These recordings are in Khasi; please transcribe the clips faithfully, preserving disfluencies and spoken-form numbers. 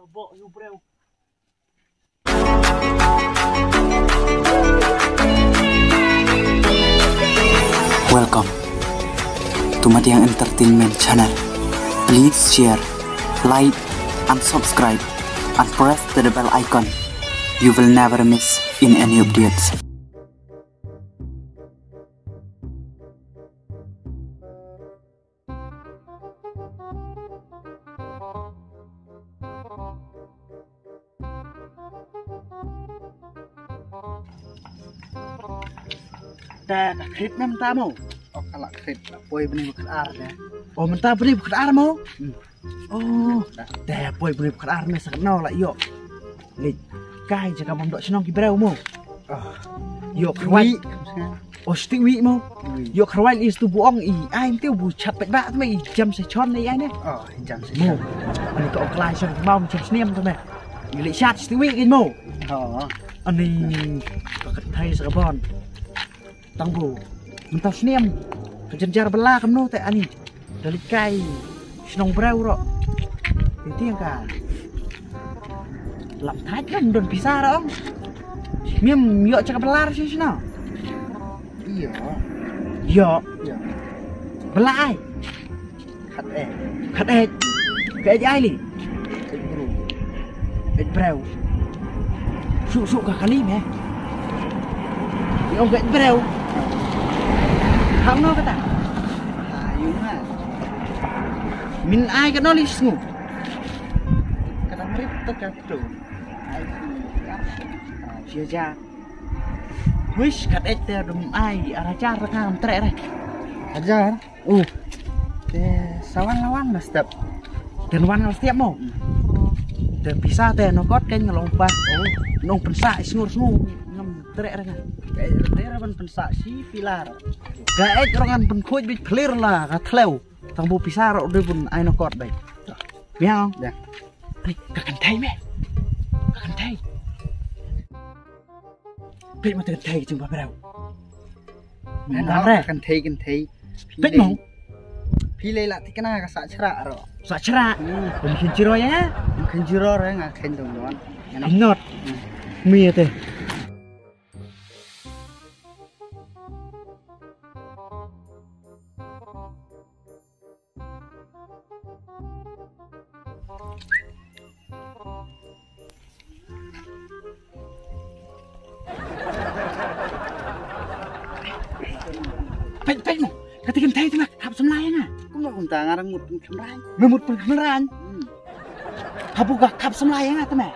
Welcome to Madiang Entertainment Channel. Please share, like, and subscribe, and press the bell icon. You will never miss in any updates. Ta ka krit mem ta mo. O ka la krit la poi bni bkar ne. O mynta bni bkar mo. Hmm. O ta poi bni bkar me sa no la yo. Lek kai jaka bom dok shnong ki breu mo. Yo krit. O shti wi mo. Yo khrwai is tu bu ong i ai tu bu chat pet ba tu i jam se chon ne ai ne. O jam se mo. Ani ka ong klai shon mau jam snem tu me. I le chat shti wi mo. O ani ka kynthei sa ka bon. Tang bu mynta snem ka jynjar bela kam no te ani. Dalik kai shnong breu ro. Ti tiang ka. Lap thaj kan don pisa ro. Mim yo chaka belar shisna. Iya. Yo. Iya. Bela ai. Khat eh. Khat eh. Ka eh ai li. Eh bro. Eh breu. Su su ka kali me. Yo ka eh breu. Ham no kata. Ayu ma. Min ai ka no li sngu. Kana trip ta ka tu. Ai. Sia ja. Wish kat ek te dum ai arajar ngam trek re. Ajar. Uh. Te sawan lawan na step. Ten wan na step mo. Te pisa te no kot ken ngalong pa. Oh. Nong pensa sngur sngur ngam trek re nga. Te ra ban pensa si pilar. Ka ek rongan penkhuj bit pelir la ka tlew. Tang bu pisa ro de bun ai no kot bai. Miang. Ya. Ai ka kan thai me. Ka kan thai. Pek mata kan thai jing ba brau. Kan thai kan thai. Pek mo. Phi lei la tikna ka sa chra ro. Sa chra. Kum khin chiro ya. Kum khin chiro re nga khin dong non. Not. Mi ate. Pek pek mo. Kata kan thai tengah khap semlai nga. Kumno kumta ngarang mut pengkhamran. Memut pengkhamran. Hmm. Habu ka khap semlai nga teme.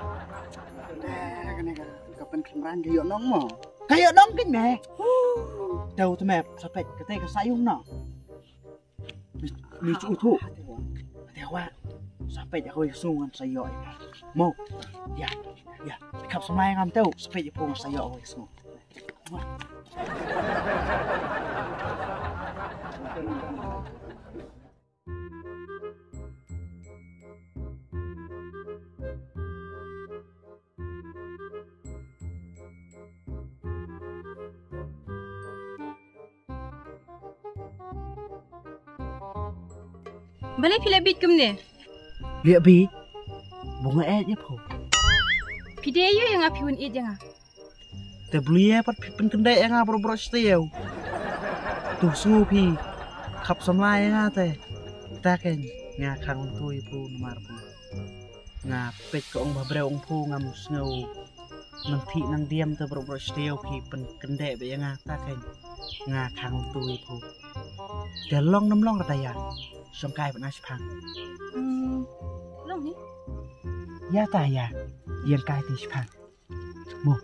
Ka pengkhamran ka yok nong mo. Ka yok nong kin me. Tau teme sapek kata ka sayung no. Mi chu thu. Te wa. Sa peit ko yu sung sa yo. Mo. Ya. Ya. Khap samai ngam teu. Sa peit ko sa yo ko yu sung. Balei phi leh bit kumne? Leh bit? Bunga eh je pho. Phi dei yu yang api un it yang a. Te bluye pat phi pynkynde yang a bro bro steu. Tu sngu phi khap samla yang a te. Ta ken nga khang tu yu pho namar pho. Nga peit ka ong ba breu ong phu ngam sngew. Nang thik nang diam te bro bro shteo phi pynkynde ba ïa nga ta kein. Nga khang tu ïa phu. Te long nam long rata ïa. Shong kai ba na shipang. Hmm, long ni? Ïa ta ïa. Ïa kai ti shipang. Mo.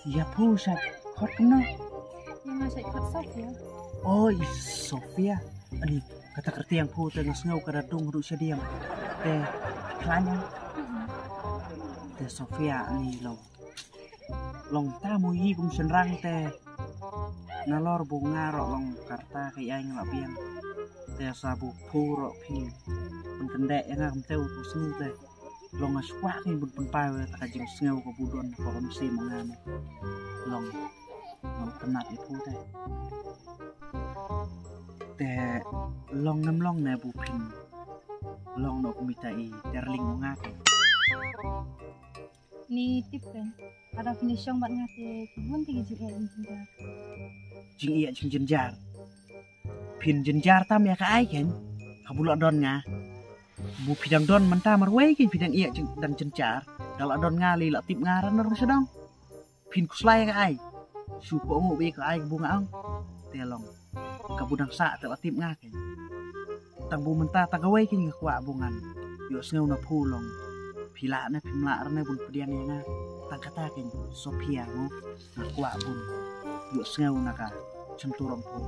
Ïa phu sha khot kumno? Ïa nga sha khot Sophia. Oh, i Sophia. Ani kata kyrteng phu te nga sngew ka da dung ruh sha diam. Te khlaiñ. Te Sophia ani long. Long ta mo yi kum shynrang te. Nalor bu nga roh long karta ka ïa nga la biang. Te sa bu phu roh phi. Pynkynde ïa nga kum te u sngew te. Long nga shuwa ki bun pynpaw ïa ta ka jingsngew ka bu don ka ong sim nga ne. Long. Nga u khynnah i phu te. Te long nam long ne bu phin long noh kumta i darling u nga te. Ni tip te. Ada phin ïa shong bad nga te ki bun te ki jingeh jingjynjar. Jingeh jingjynjar. Phin jynjar tam ïa ka ai ken. Ka bu la don nga. Bu phi dang don mynta marwei ken phi dang ïa jing dang jynjar. Da la don nga li la tip nga ran ran sha dong. Phin khuslai ka ai. Shu ko ngu bi ka ai ka bu nga ong. Te long. Ka bu dang sah te la tip nga ken. Tang bu mynta tang kawei ken nga kwah bu ngan. Ïoh sngew na phu long. Phi lah ne phim lah ne bun pdiang ïa nga. Tang kata ken Sophia ngo. Nga kwah bun. Ïoh sngew na ka. Chyntur ong phu.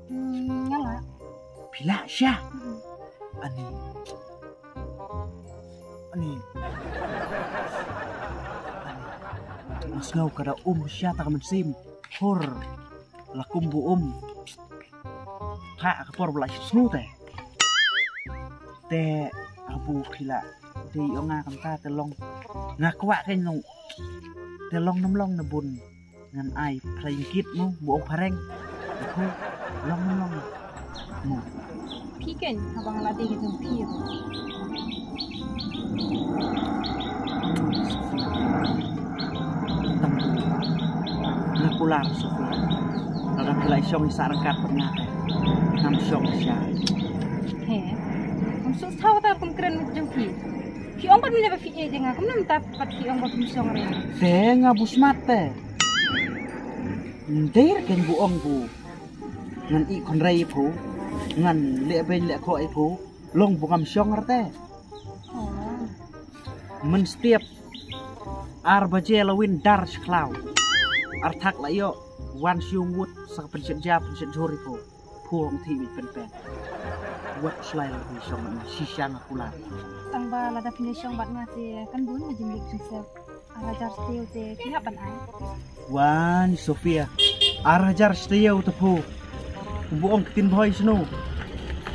Hmm, nga lah. Phi lah sha. Hmm. Ani. Ani. Ani. Nga sngew ka da um sha ta ka mynsiem. Hur. La kum bu um. Ka ka por bla snu te. Te abu phi lah. Te ong nga kam ta te long. Nga kwah ken long. Te long nam long na bun. Ngan ai phareng kit mo, bu ong phareng. Aku long long. Mo. Phi ken, haba nga la dei ka jong phi. Tang. Nga kular Sophia. Lada phi la shong sa rangkat bad nga te. Ngam shong sha. He. Ngam suk thaw ta kum kren jong phi. Phi ong pat mynta ba phi ïeit ïa nga, kumno mynta pat phi ong ba phim shong re. Te nga bu smat te. Nder ken bu ong bu. Ngan ïeh khynrei ïa phu. Ngan leh beiñ leh khoh ïa phu. Long bu ngam shong re te. Oh. Mynstep ar baje la win dar sha khlaw. Ar thak la ïoh. Wan shu wut sa ka pynshet ja pynshet jhur ïa phu. Phu hong thi bit pen pen. Wat shlai la phi shong na shisha nga kular. Tang ba lada phi shong bad nga te kan bun na jinglik jingsep. Ar hajar shtew te ki hap ban ai. Wan Sophia. Ar hajar shtew te phu. Kumbu ong ktin bhoi snu.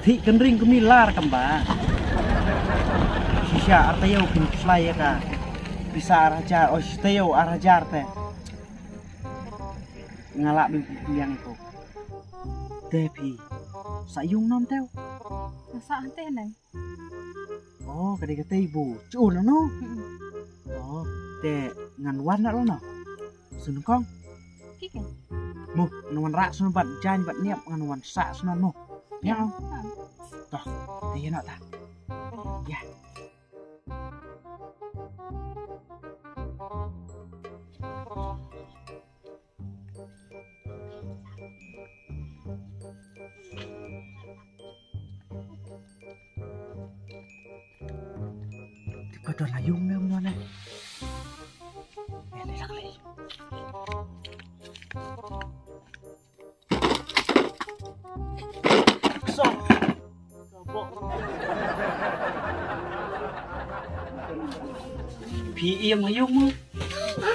Thi kan ring kumi lar kam ba. Shisha ar tew kin shlai ïa ka. Pisa ar hajar o shtew ar hajar te. Nga lah bim pynbiang ïa ko. Te phi. Sa ïung nam tew. Nga sa hante nang. Oh, ka dei ka tei bu. Chu na no. Mm-mm. Oh, te ngan wan na lo no. Sun kong. Phi ken. Mo, ngan wan rak sun bad jan bad niap ngan wan sa sun mo. Ya. Ya. Toh, te ya na ta. Ya. Ti pa don la yung ne mo ne. Eh, le lang le. Phi ïa ma yung mo.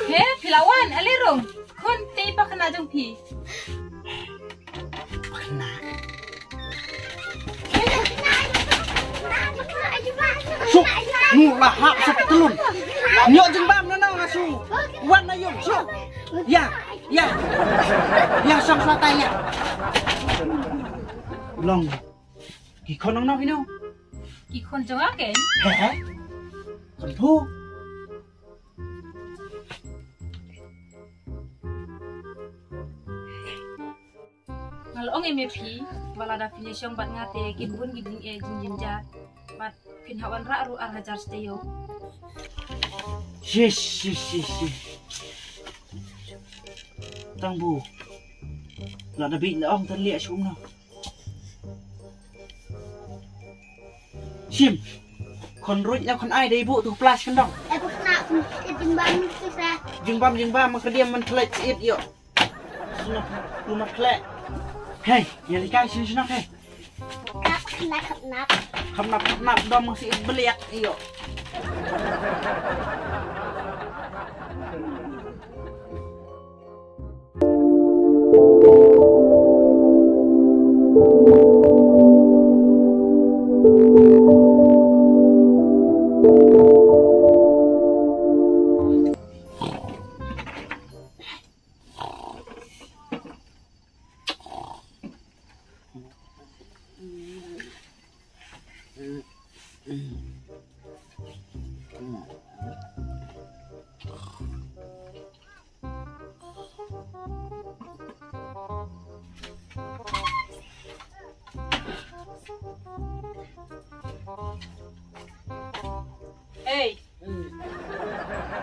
He, phi la wan, ale rong. Khun te pakna jong phi. Pakna. Suk, nu la hap suk telun. Nyok jingbam na nang asu. Wan na yung, suk. Ya, ya. Ya, sang sa ta ya. Long. Ki khon nong nong ino. Ki khon jong nga ken. He he. Khon phu. Nga la ong ïa me phi, ba lada phin ïa shong bad nga te kin bun ki jingeh jingjynjar. Bad phin hap wanrah ruh ar hajar shtew. Shish, shish, shish, shish. Tang bu. Lada bit la ong tan liah shum na. Shim. Khon ruit la khon ai dei bu tu plas kendong. Eh, khon nak, khon kit jingbam ni tu sa. Jingbam, jingbam, ma kediam man thlek siit yo. Snoh, tu ma thlek. Hei, ya likai sini snoh hei. Khap nap, khap nap. Khap nap, khap nap, dom ma siit beliak yo. Hey.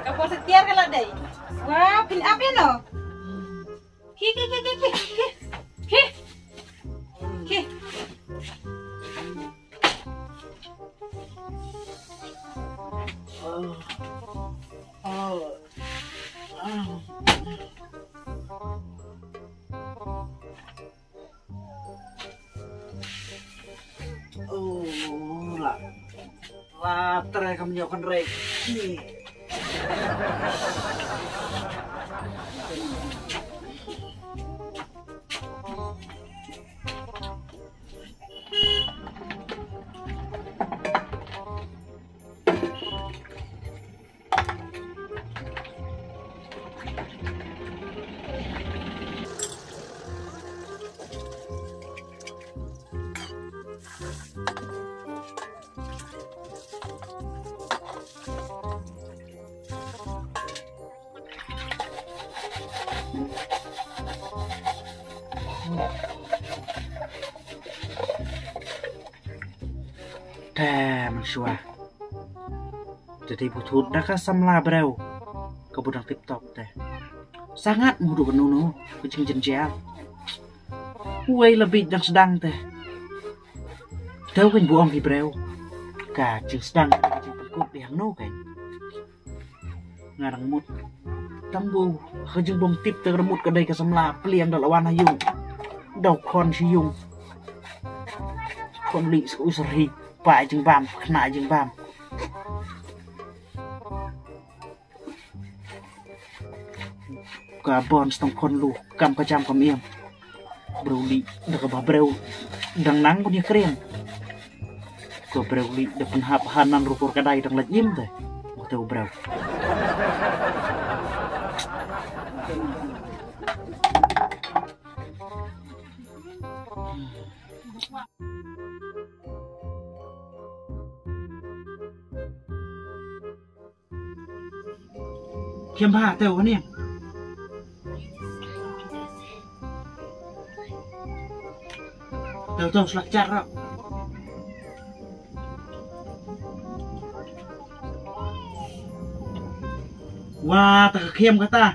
Ka por sa tiar ka la dei. Wah, pyn ap ïa no. Ki, ki, ki, ki, ki, ki. Ki. Oh, la. La, trei kam ñiew kan rei. Te mynshuwa. Te dei bthut da ka samla briew kaba dang tip top te. Sangat muduk kano no ka jingjynjar. Uei la bit dang sdang te. Tau kan buong ki briew. Ka jingsdang ka jingpynkut biang no kan. Nga dang mut. Tang bu ka jingbym tip te ka mut ka dei ka samla pliang da la wan ha ïung. Dau khon shi ïung. Khon li sku sri pa jingbam khna jingbam. Ka bon stong khon lu kam ka jam kam iem. Briew li da kaba briew dang nang bun ïa kriang. Ka briew li da pynhap hanan rukur ka dai dang lait im te. Wa te u briew. Khiam bha te u niam. Te u to slak chak ro. Wa ta ka khiam kata.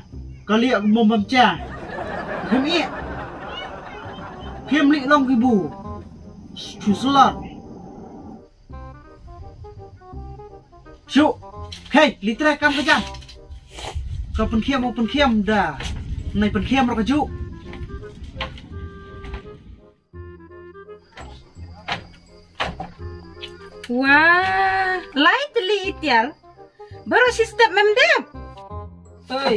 Ka liak mom bam cha. Khiam i. Khiam li long ki bu. Chu slot. Shu. Hei, li tre kam ka jam. Ka pynkhiam, u pynkhiam da. Nai pynkhiam ro ka ju. Wah, lai tylli itial. Baru sistep mem dep. Oi.